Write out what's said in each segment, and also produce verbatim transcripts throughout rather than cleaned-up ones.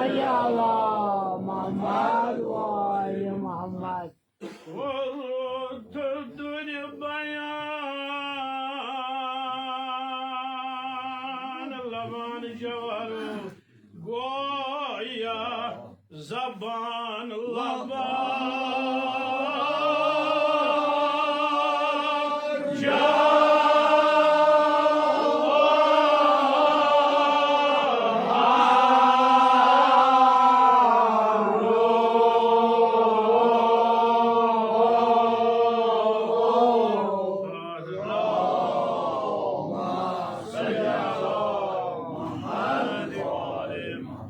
صل علی محمد و آل محمد۔ ورود در بیان لبان جوہر گویا زبان لبان جوہر۔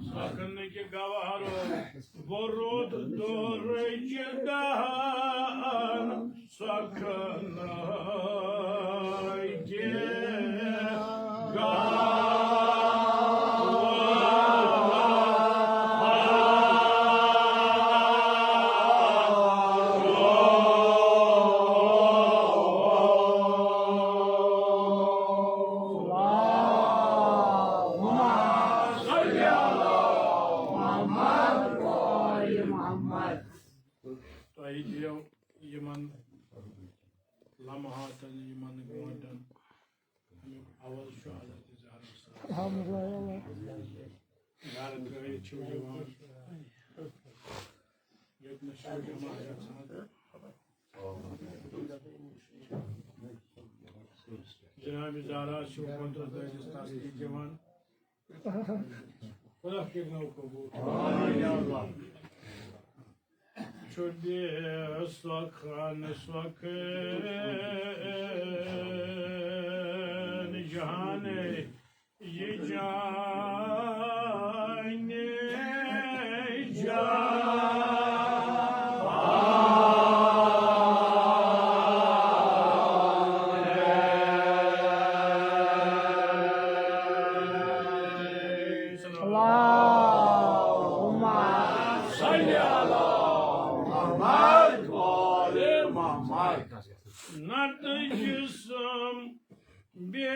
سکن کہ گوہر ورود دورج دہن سکن کہ گوہر۔ اللهم صل على محمد وآل محمد۔ تۄہہِ دِیو یِمن لمحاتن، یِمن گٲنٛٹن، اَمیُک عوض چھُ حضرت زہرا صاحب۔ الحمدللہ۔ گرٕ ترٲوِتھ چھِو یِوان، ییٚتہِ نَس چھِو جمع گژھان۔ جناب زہرا چھِو پنٛداہ دٲدِس تسلی دِوان۔ خدا کٔرِنو قبوٗل۔ چھُ بیٚیہِ سۄکھان سۄکھان جہانٕے۔ یہ جان جان۔ اللهم صل على محمد وآل محمد۔ نتہٕ جسم بے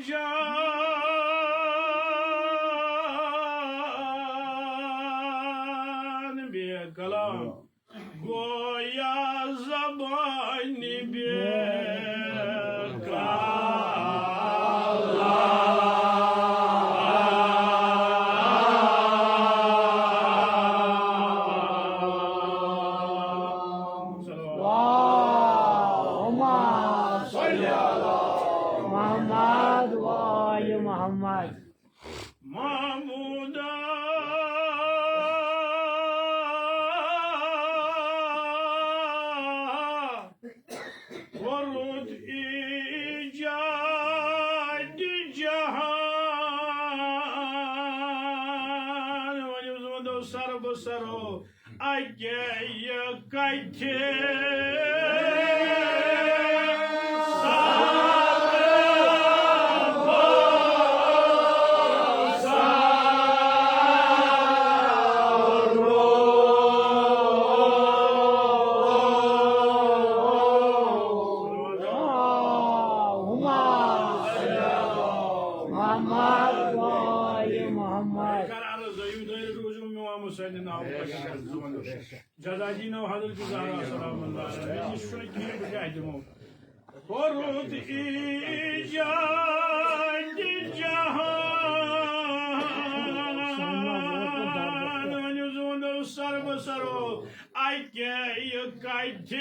جان بے کلام، گویا زبان بے کلام۔ اللهم صل على محمد وآل محمد۔ محمودا ورود ایجاد جہان۔ ؤنِو زٕ وَنو سر بہٕ سرو۔ اکے کتھِ محمد و آل محمد۔ کر عرض، یِم دٲیرٕ روٗزِو میون مسلم ناو۔ جزاجی نو حضرت زہرا سلام اللہ علیہا۔ یہِ چھُنہٕ کِہیٖنۍ، بہٕ کیٛاہ دِمو؟ کوٚرُتھ ایجاد جہان، ؤنِو زٕ وَنو سر بہٕ سرو۔ اکے کتھِ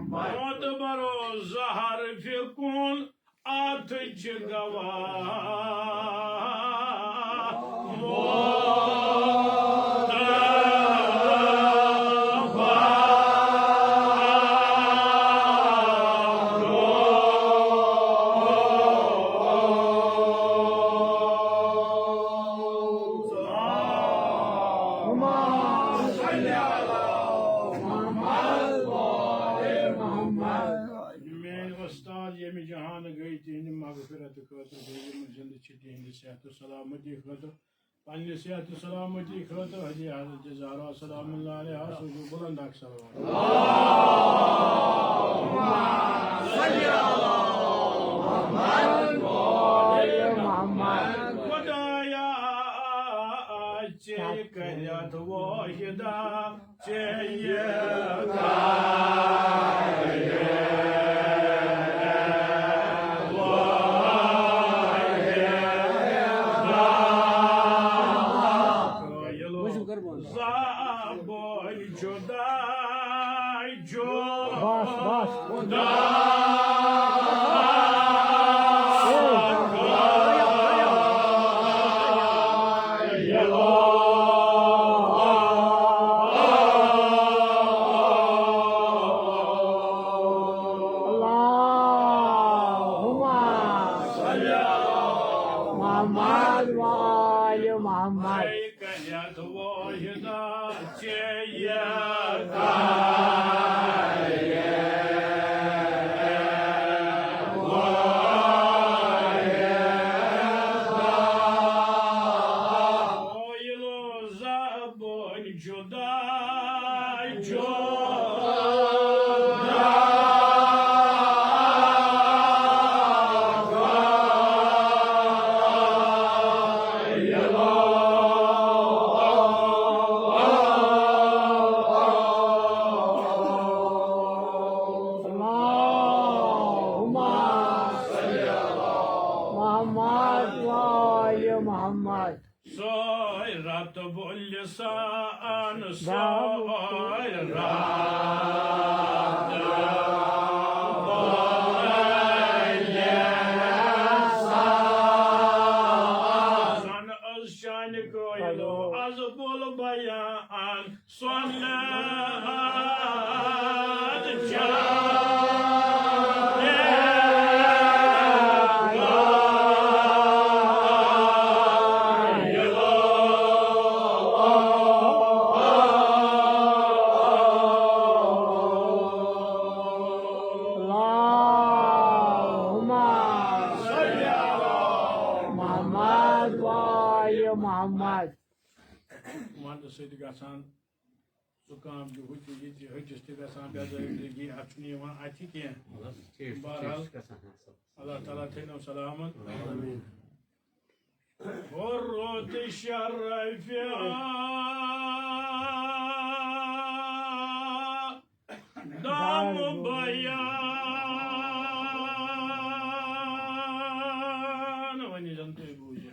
معتبرو زہر فکن اتھ چھِ گواہ۔ اللهم صل على محمد وآل محمد۔ مغفرت خٲطرٕ، بیٚیہِ یِم زِندٕ چھِ تِہنٛدِ صحت و سلامتی خٲطرٕ، پننہِ صحت و سلامتی خٲطرٕ، حضی حضرت زہرا سلام اللہ علیہا سوٗزِو بلند اکھ صلوات۔ خدایا، ژے کریتھ واحدہ، ژے یہِ قٲیِل زبٲنۍ جُدا بس، بس۔ اللهم صل على محمد وآل محمد۔ کریتھ واحدہ ژے یہِ قٲیِل زبٲنۍ جُدا جُدا۔ اللهم صل على محمد وآل محمد۔ سوے رتب اللسان، سوے رتب اللسان۔ سن از شانِ قٲیِلو از بول بیان۔ سۄنہٕ اللهم صل على محمد وآل محمد۔ ونٛدٕ سۭتۍ گژھان زُکام تہِ، ہُہ تہِ، یہِ تہِ، ہُتِس تہِ گژھان بے زندگی، اَتھ چھُنہٕ یِوان اَتھِ کینٛہہ۔ ٹھیٖک چھُ، بہرحال، ٹھیٖک چھُ گژھان، ہاں، سب۔ اللہ تعالیٰ تھٲینو سلامت۔ آمین۔ حُرمت شرف دم بیان، وۄنۍ زن تُہۍ بوٗزِو۔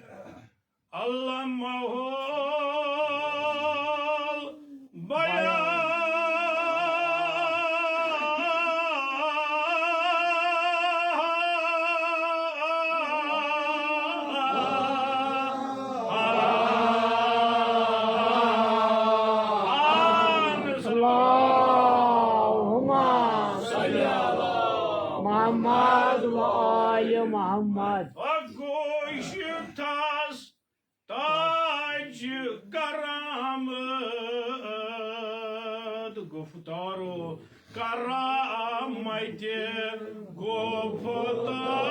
علمہ البیان۔ اللہم صل علی محمد و آل محمد۔ گوش تس تاج کرامت، گفتار و کرامت گفتار۔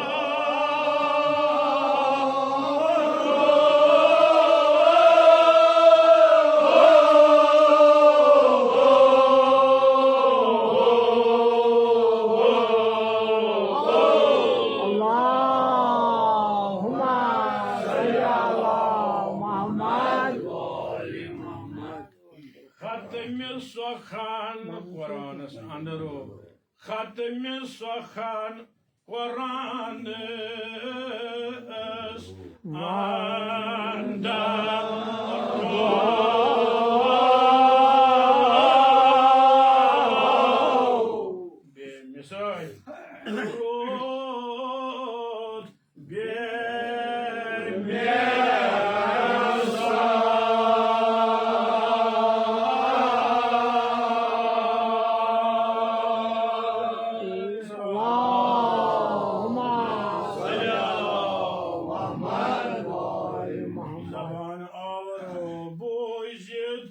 اللہم صل علی محمد و آل محمد۔ ختم سخن قرآنس اندرو، ختم سخن قرآنس اندر۔ بے مثال۔ زبان آور بوٗزِتھ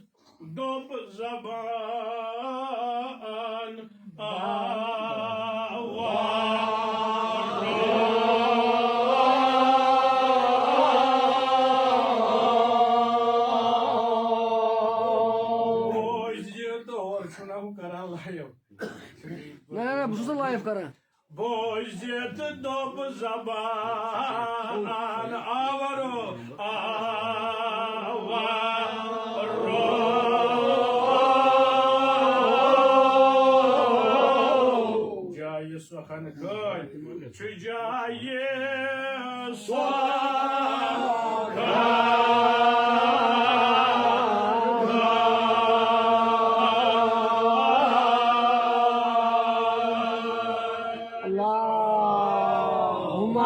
نہ، ہُہ کران لایِو۔ نہ، نہ، نہ، بہٕ چھُس نہٕ لایِو کران۔ بوٗزِتھ دوٚپ زبان آوَرو، آوَرو۔ جایہِ سۄ خانقاہ چھُ جایہِ سۄ خانقاہ۔ اللہم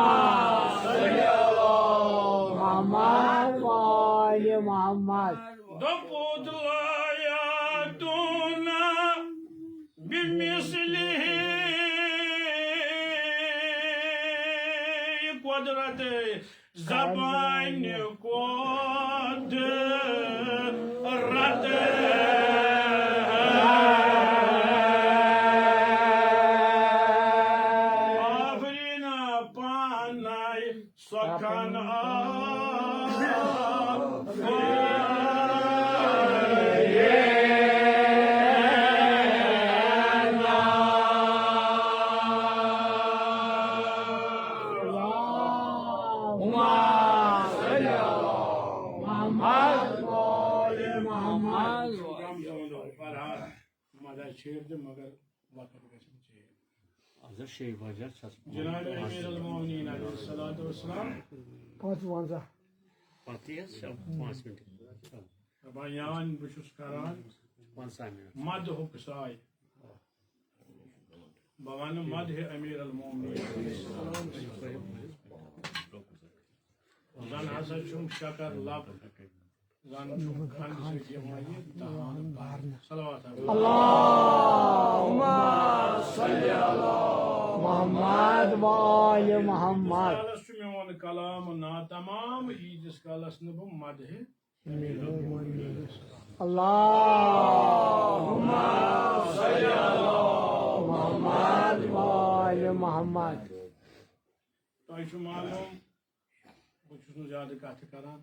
صل علی محمد و آل محمد۔ دوٚپُت لا یاتون بمثلہ، قدرت زبانِ قدرت۔ آفرین پانے سۄ خانقاہ۔ اللہم صل علی محمد و آل محمد۔ مدد چھیر تہٕ مگر وقت گژھِ نہٕ ژیر۔ از شیٚیہِ بجہِ حظ چھس جناب امیر المومنین علیہ الصلوۃ والسلام۔ پانٛژھ وَنزاہ۔ پتہٕ حظ چھِ پانٛژھ منٹ۔ دپان یان بہٕ چھُس کران پنٛژاہ منٹ۔ مدحُک سایہِ۔ بہٕ وَنہٕ مدحِ امیر المومنین۔ زن ہسا چھُم شکر لب، زن چھُم کھنٛڈ سۭتۍ یِوان یہِ دہان بارنہٕ۔ صلوات علی۔ اللہم صل علی محمد و آل محمد۔ ییٖتِس کالس چھُ میون کلام ناتمام، ییٖتِس کالس نہٕ بہٕ مدحِ اللہم صل علی محمد و آل محمد۔ تۄہہِ چھُ معلوم، بہٕ چھُس نہٕ زیادٕ کتھٕ کران۔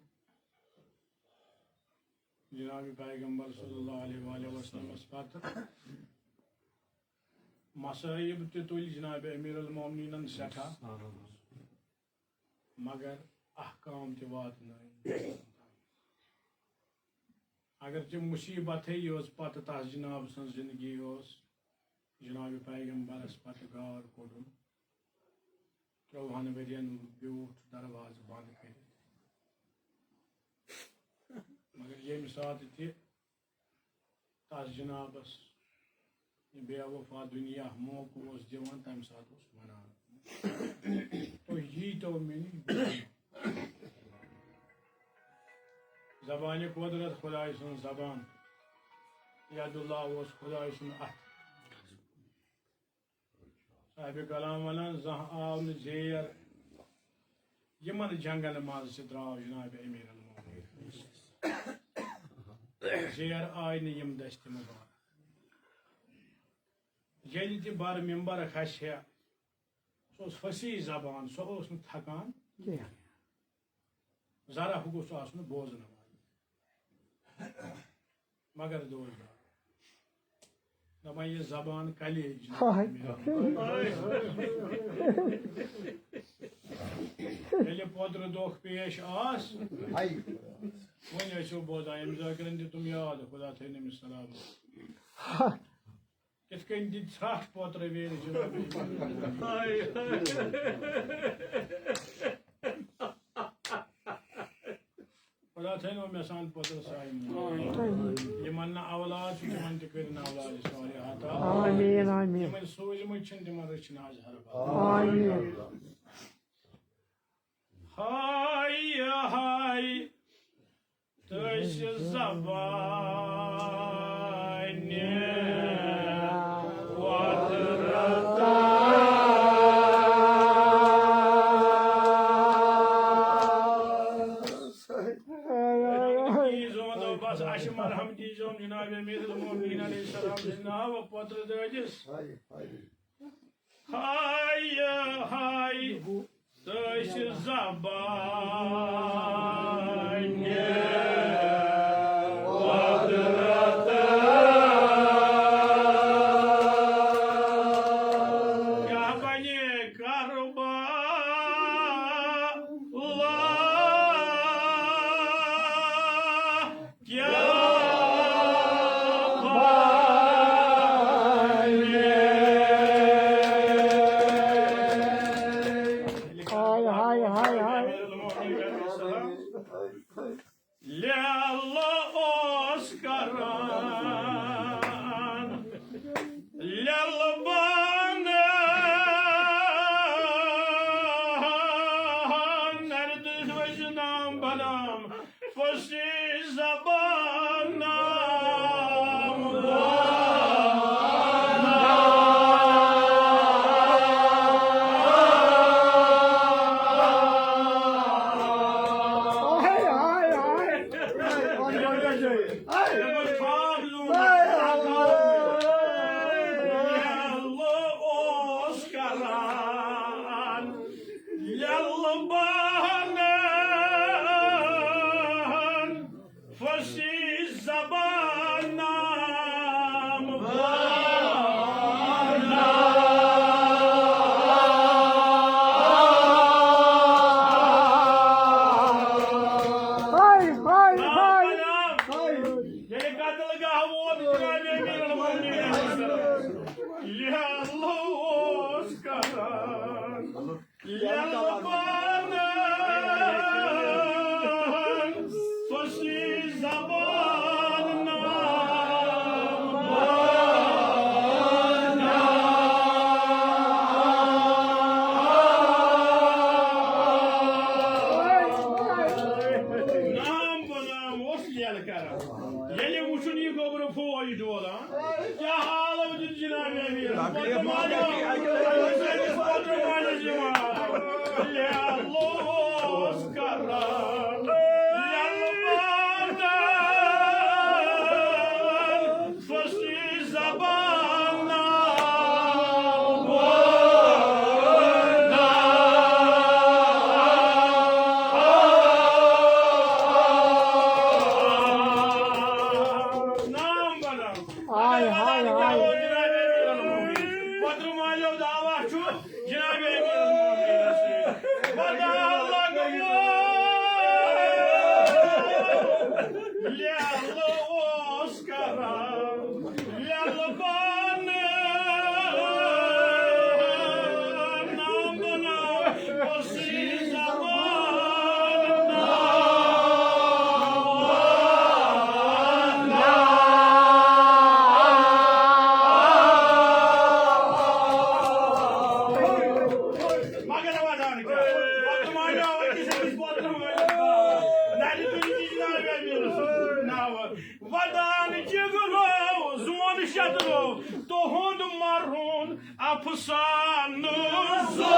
جناب پیغمبر صلی اللہ علیہ وآلہ وسلمس پتہٕ مصائب تہِ تُلۍ جناب امیر المومنینن سٮ۪ٹھاہ۔ مگر احکام تہِ واتنٲوِن۔ اگرچہِ مصیبتھٕے یٲژ پتہٕ تس جناب سٕنٛز زندگی ٲس، جناب پیغمبرس پتہٕ غار کوٚڑُن، ترٛۆوُہن ؤرین بیوٗٹھ دروازٕ بنٛد کٔرِتھ۔ مگر ییٚمہِ ساتہٕ تہِ تس جنابس یہِ بے وفا دُنیا موقعہٕ اوس دِوان، تمہِ ساتہٕ اوس ونان، "تُہۍ ییٖتو مےٚ نِش، بہٕ دِمہٕ۔" زبانِ قۄدرت خۄداے سٕنٛز زبان، ید اللہ اوس خۄداے سُنٛد اتھٕ۔ صاحبِ کلام ونان، زانٛہہ آو نہٕ زیر یِمن جنگن منٛز تہِ درٛاو جناب امیر المومنین۔ زیر آے نہٕ یِم دستِ مبارک۔ ییٚلہِ تہِ بر ممبر کھسہِ ہے، سُہ اوس فصیح زبان، سُہ اوس نہٕ تھکان کینٛہہ۔ ذرا ہُہ گوٚژھ آسُن بوزن وول۔ مگر دوستو، دپان یہِ زبان کلیج۔ ہاے۔ ییٚلہِ پوترٕ دۄکھ پیش آس، وۄنۍ ٲسِو بوزان، أمۍ ذٲکرن دِتُم یاد، خدا تھٲینۍ أمِس سلامت۔ کِتھ کٔنۍ دِتۍ ژھرٛٹھ پوترٕ ویرِ جناب۔ خدا تھٲینو مےٚ سان پوترٕ سایہِ منٛز۔ یِمن نہٕ اولاد چھُ، تِمن تہِ کٔرِن اولاد صالح عطا۔ آمین، آمین۔ یِمن سوٗزمٕتۍ چھِنہٕ، تِمن رٔچھِن آز ہر بار۔ آمین۔ ہاے ہاے، تٔسۍ زبانہِ قۄدرتس۔ دیٖزون، بس، اَسہِ مرہم دیٖزون جناب امیر المومنین علیہ السلام سٕنٛدِ ناوٕ پوترٕ دٲدِس۔ ہاے ہاے، تٔسۍ زبانہِ قۄدرتس۔ جناب امیر، پتہٕ مانیو، اَسہِ ٲسۍ پتہٕ مانِس یِوان۔ لے لوس کران، لے لوس کران، فصیح زبان نام۔ نام بناو۔ ہائے، ہائے، ہائے۔ پتہٕ مانیو دعویٰ چھُ جناب امیر المومنین۔ پتہٕ لگوو لے لوس کران۔ لے لوس کران۔ نام بناو، فصیح زبان نام۔ مگر ودان کیا؟ وقت مانیو، أکِس أکِس پتہٕ مانیو۔ نرِ تُلہِ تہِ جناب امیٖرس ناو۔ ودان جگرو، زون شترو، تُہُنٛد مرہون افسانہٕ زو۔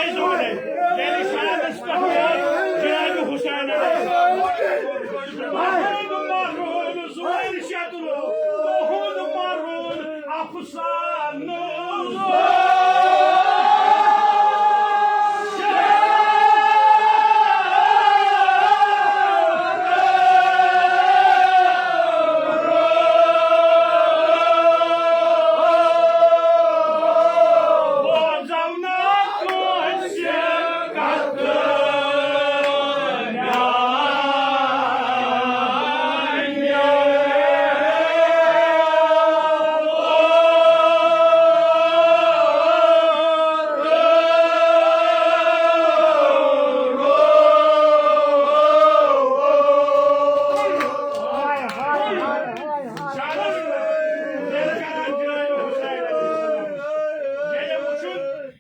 ییٚلہِ شانَس پٮ۪ٹھ ووت جناب حسین علیہ السلام۔ تُہُنٛد مرُن زورِ شطرو، تُہُنٛد مرُن افسانہٕ۔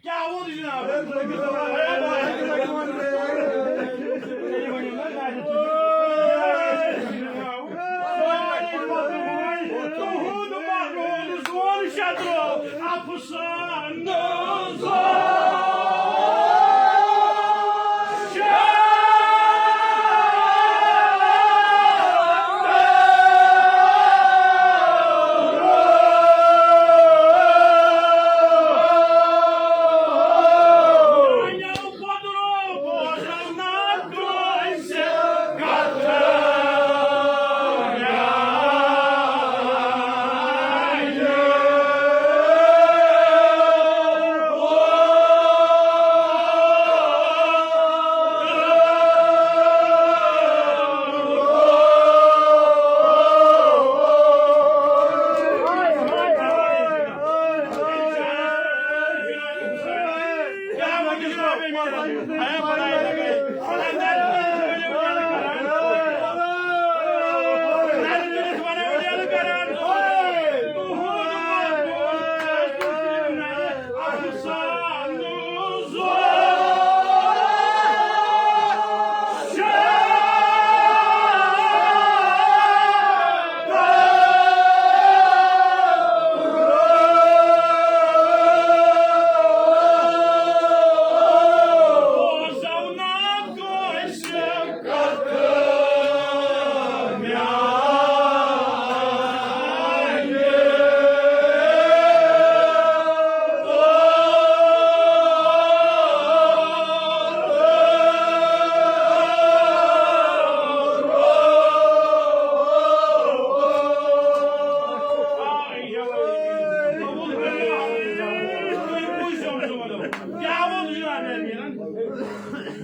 کیٛاہ ووت جناب؟ تُہُنٛد مرُن زورِ شطرو، افسانہٕ زور۔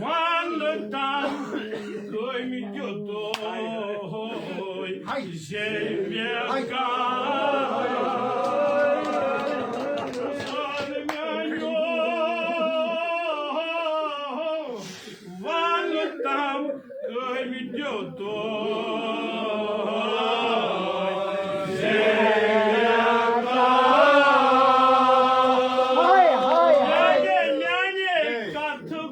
وَنہٕ تَس کٔمۍ دیُتُے زیوِ کار؟ وَنہٕ تَس کٔمۍ دیُتُے زیوِ کار؟ ہاے، ہاے، ہاے۔ میٛانہِ، میٛانہِ کتھٕ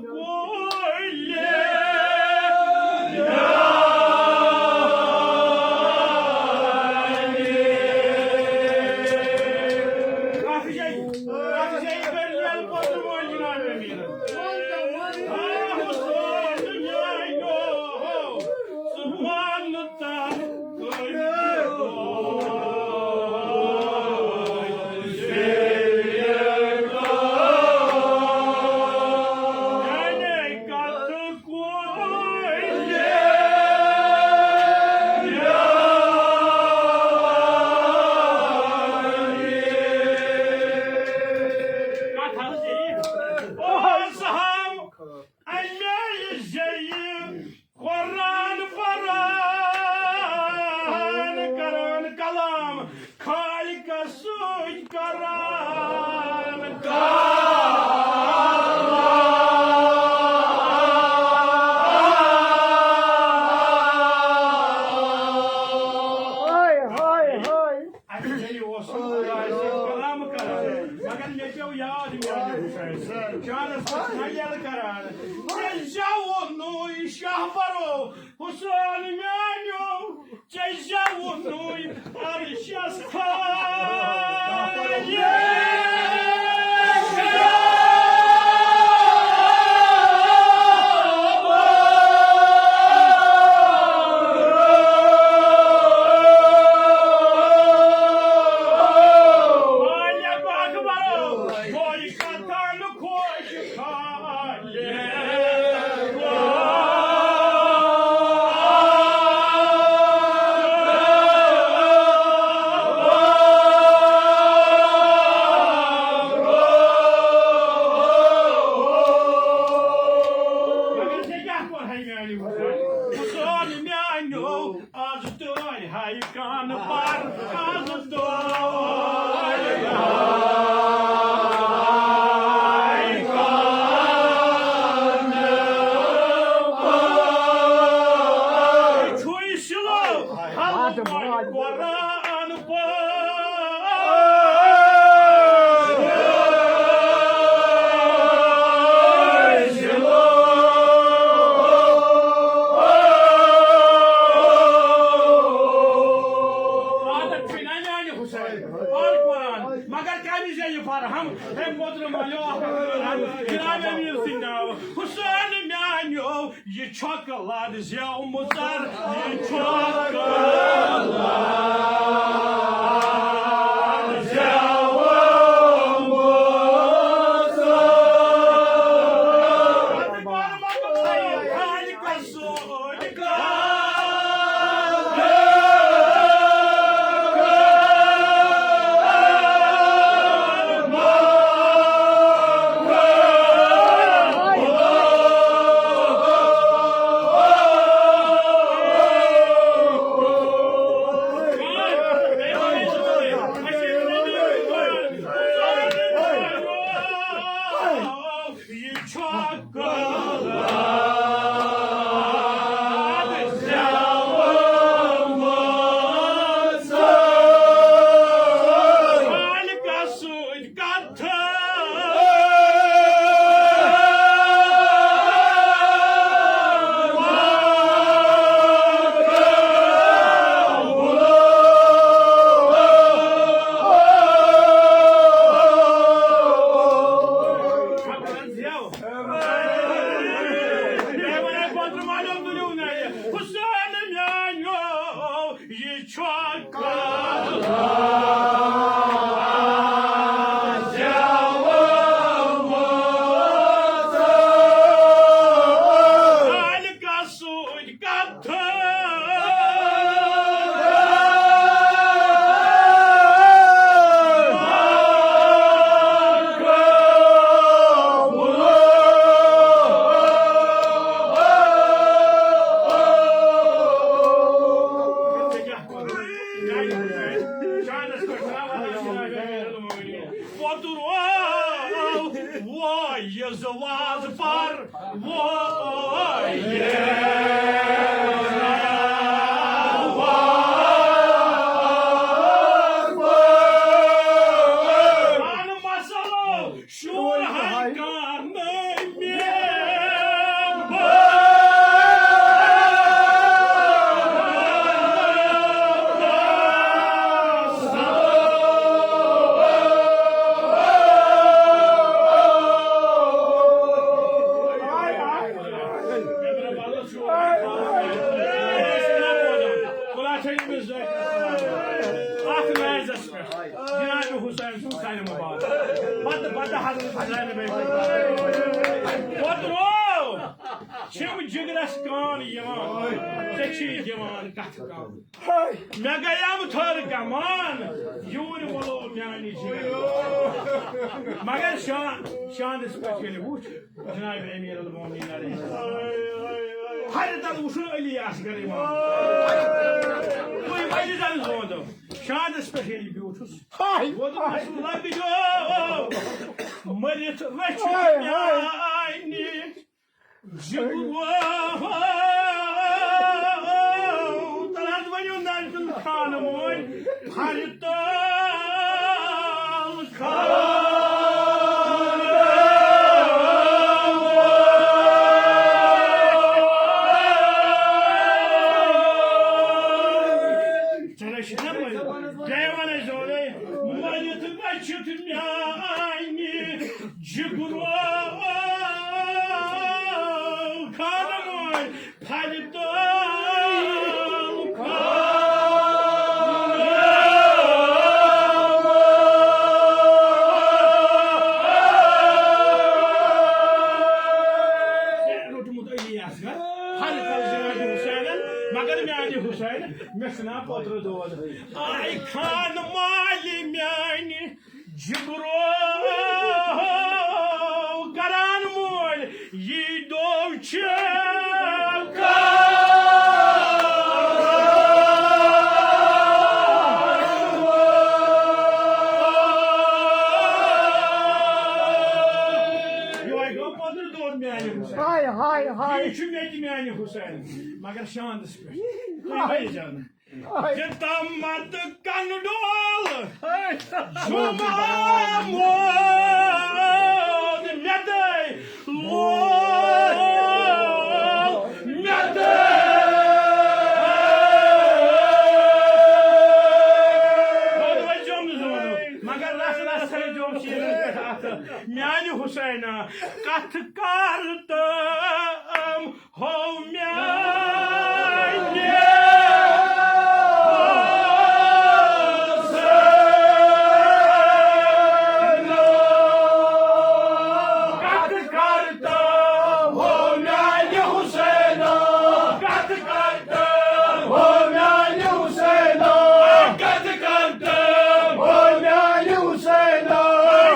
کتھ حظ یہِ؟ اوس ہم اَمے زیہِ قرآن پران کران، کلام خالقس سۭتۍ کران۔ ہاے، ہاے، ہاے۔ اَمہِ ذٔریعہٕ اوس خۄداے سۭتۍ کلام کران، مگر مےٚ پیوٚو یاد میٛانہِ حُسین۔ شانس پٮ۪ٹھ چھُ مےٚ یَلہٕ کران۔ ژےٚ زٮ۪وُنُے شاہ برو حُسین میٛانیو، ژےٚ زٮ۪وُنُے عرشس کھالہِ۔ مگر ژےٚ کیٛاہ کوٚرہَے میٛانہِ حُسین؟ حُسین میٛانیو، آز ترٛٲے ہاے کان پر، آز ترٛٲے ہاے کان پر۔ چھُے سِلو، ہل قرآن پر۔ عادت چھُے نا میانہِ حسین، پر قرآن، مگر کمہِ زیٚیہِ فرہم؟ ہے، محترم علیو، جناب امیر سٕنٛدۍ ناو، حسین میانیو، یہِ چھۄکہٕ لد زیو مُژر، یہِ چھۄکہٕ لد زیو مُژر۔ خالقس سۭتۍ کر۔ حسین میانیو، یہِ چھُ کلام۔ خالقس سۭتۍ کتھ۔ پوٚتُر او، وٲیِز وازٕ پر، وٲیِز وازٕ پر۔ پانہٕ مسلو شور ہاے کانہٕ۔ اکھ میزس پٮ۪ٹھ جناب حسین سُنٛد سانہِ مُبارک۔ پتہٕ، پتہٕ حضرت حسین بیگ۔ پوٚترو، چھِم جگرس کان یِوان، ژےٚ چھی دِوان کتھٕ کان۔ مےٚ گٔیَم تھٔر کمان، یوٗرۍ وولو میانہِ جگرٕ۔ مگر شان-، شاندس پٮ۪ٹھ ییٚلہِ وُچھ جناب امیر المومنین علیہ السلام، ہر تل وُچھُن علی اصغر امام۔ تُہۍ ؤلِو زن زوندو۔ شاندس پٮ۪ٹھ ییٚلہِ بیوٗٹھُس، ہاے، ووٚدُن ہاے۔ اوسُم لگیو مٔرِتھ رٔچھِ ہاے، ہاے۔ میانہِ جگرو۔ تَلہٕ حظ ؤنِو نظمہِ خانہٕ وٲلۍ، ہر تل خانہٕ۔ ژےٚ نَے چھُے نا پَے۔ جاے وَنَے زورَے، مٔرِتھ رٔچھِتھ میٛانہِ جِگرو خانہٕ وٲلۍ، پھَلہِ تَل خانہٕ۔ مگر میانہِ حسین، مےٚ چھُ ناو پوترٕ دود۔ آے خان مالہِ میانہِ جبرو کران مول، یی دو چھِ یِہوٚے گوٚو پوترٕ دود میانہِ حسین۔ ہاے، ہاے، ہاے۔ یہِ چھُ مےٚ تہِ میانہِ حسین، مگر شاندس پٮ۪ٹھ۔ تُہۍ کیٛاہ زانان؟ ہاے۔ یہِ تامتھ کنڈول ہاے۔ جمعہ مود مےٚ دے لول مےٚ دے۔ مگر رس رس تھٲیزیوم شیٖرِتھ پٮ۪ٹھ اتھ میانہِ حسینہ۔ کتھ کر تہٕ ہو میانہِ حسینہ۔ کتھ کر تہٕ ہو میانہِ حسینہ۔ کتھ کر تہٕ ہو میانہِ حسینہ۔ کتھ کر تہٕ ہو میانہِ حسینہ۔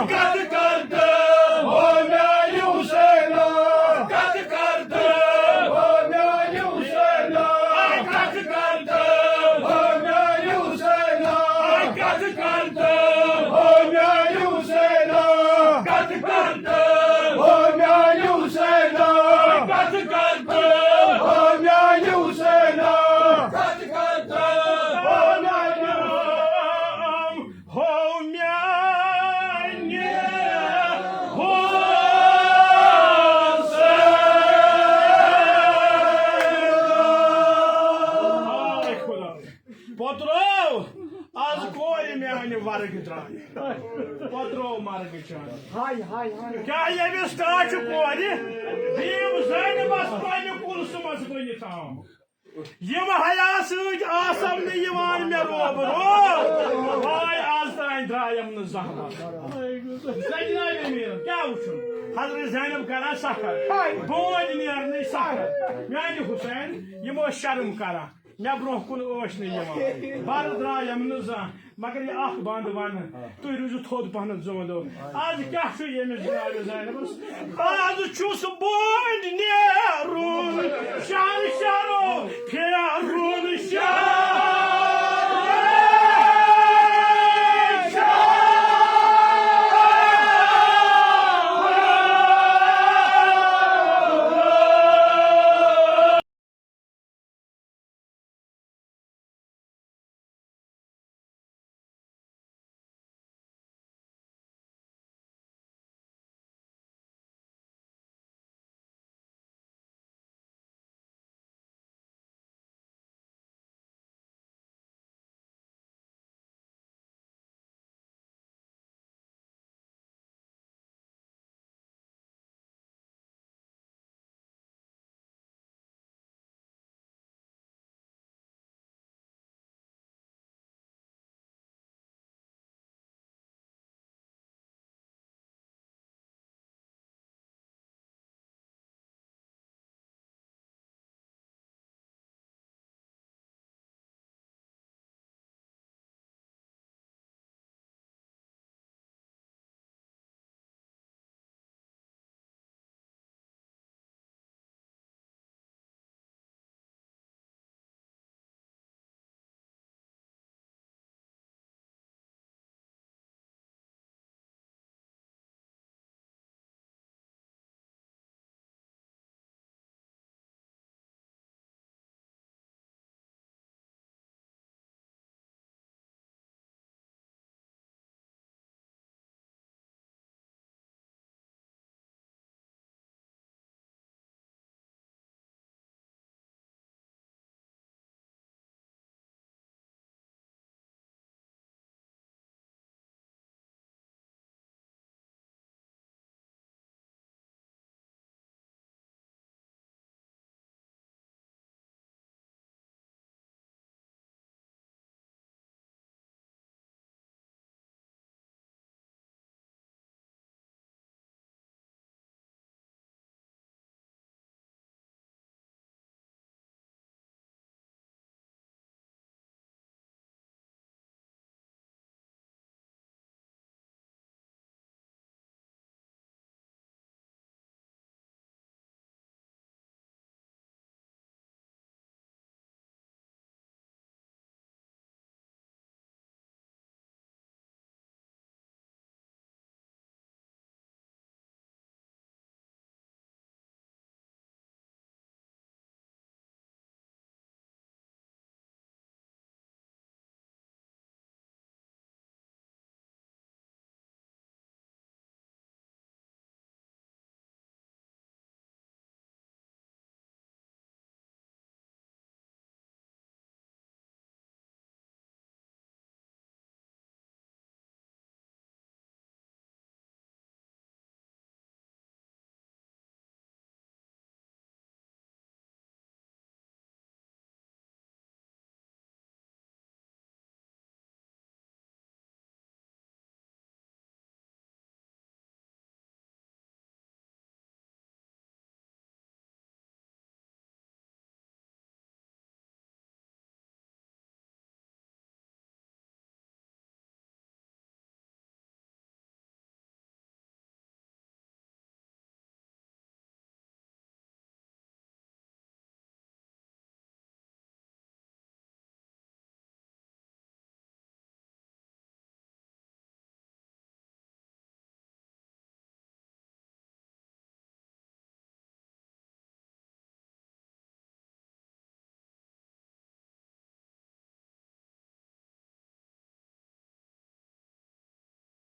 کتھ کر تہٕ ہو میانہِ حسینہ۔ کتھ کر تہٕ ہو میانہِ حسینہ۔ کتھ کر تہٕ ہو میانہِ حسینہ۔ کتھ کر تہٕ ہو میانہِ حسینہ۔ کتھ کر تہٕ ہو میانہِ حسینہ۔ کتھ کر تہٕ ہو میانہِ حسینہ۔ کتھ کر تہٕ ہو میانہِ ہو میانہِ حسین۔ ہاے خدا۔ پوترو، از کورِ میانہِ ورگہٕ درٛاے۔ پوترو مرگہٕ چانہِ۔ ہاے، ہاے، ہاے۔ کیٛاہ ییٚمِس ٹاٹھہِ کورِ، بیم زینبس پننہِ کلثومس بٔنِتھ آو۔ یِم حیا سۭتۍ آسم نہٕ یِوان مےٚ روبرو۔ ہاے، از تام درٛایم نہٕ زانٛہہ۔ زینب امیٖرن کیٛاہ وٕچھُن؟ حضرت زینب کران سفر۔ بونۍ نیرنٕے سفر۔ میانہِ حسین، یِم ٲسۍ شرم کران۔ مےٚ برونٛہہ کُن ٲسۍ نہٕ یِوان۔ بَرٕ درٛایم نہٕ زانٛہہ۔ مگر یہِ اکھ بند ونہٕ، تُہۍ روٗزِو تھوٚد پہنتھ زوندو۔ از کیٛاہ چھُ ییٚمِس جناب زینبس؟ از چھُس بونۍ نیرُن، شہر شہرو پھیرُن۔